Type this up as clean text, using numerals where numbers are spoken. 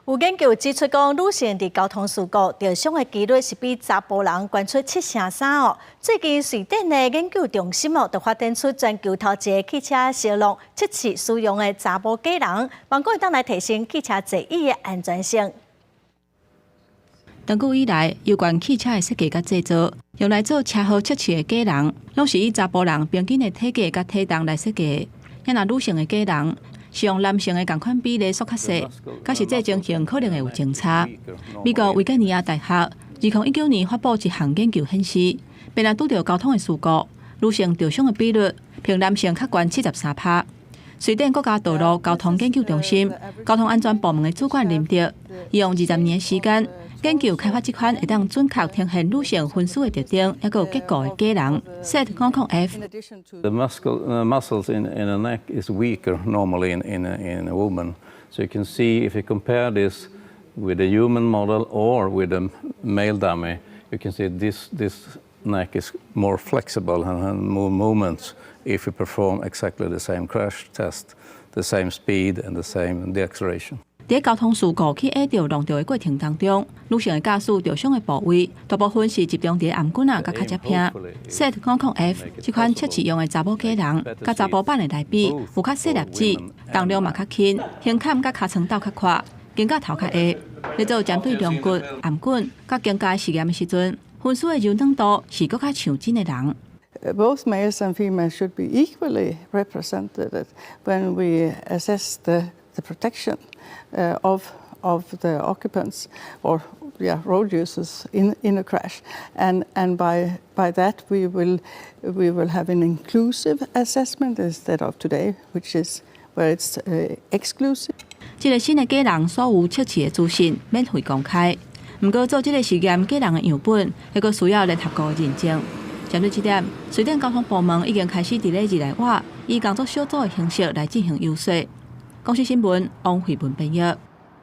有研究指出講，女性佇交通事故著傷的機率是比查埔人懸出7成3哦。最近瑞典的研究中心哦，就發展出全球頭一个汽車小路測試使用的查埔假人，望講會當來提升汽車座椅的安全性。長久以來，有關汽車的設計佮製造，用來做車禍測試的假人，攏是以查埔人平均的體格佮體重來設計。若女性的假人，是用男性的仝款比例縮較細，佮實際情形可能會有前差。美國維吉尼亞大學2019年發布一項研究顯示，若拄著交通的事故，女性著傷的比率比男性較懸73%。瑞典國家道路交通研究中心交通安全部門的主管林德，用20年的時間研究開發這款會當準確呈現女性分數的特徵，抑閣有結構的假人 Set 50 F。 The muscles in the neck is weaker normally in a woman. So you can see if you compare this with a human model or with a male dummy, you can see this neck is more flexible and have more movements if you perform exactly the same crash test, the same speed and the same deceleration. 佇交通事故去壓著撞著的過程當中，女性的駕駛著傷的部位，大部分是集中佇頷頸仔佮跤脊骿。Set 50 F 這款測試用的查某假人，佮查埔版的來比，有較細粒子，重量嘛較輕，胸坎佮尻川鬥較闊，肩胛頭較下。咧做針對龍骨、頷頸佮肩胛實驗的時陣，分數的柔軟度是閣較像真的人。 Both males and females should be equally represented when we assess the protection of the occupants or, yeah, road users in a crash. And by that we will have an inclusive assessment instead of today, which is where it's exclusive. 這个新的假人所有測試的資訊免費公開，毋過做這个實驗假人的樣本，猶閣需要聯合國的認證。針對這點，瑞典交通部門已經開始佇咧日內瓦以工作小組的形式來進行遊說。公視新聞王慧文編譯。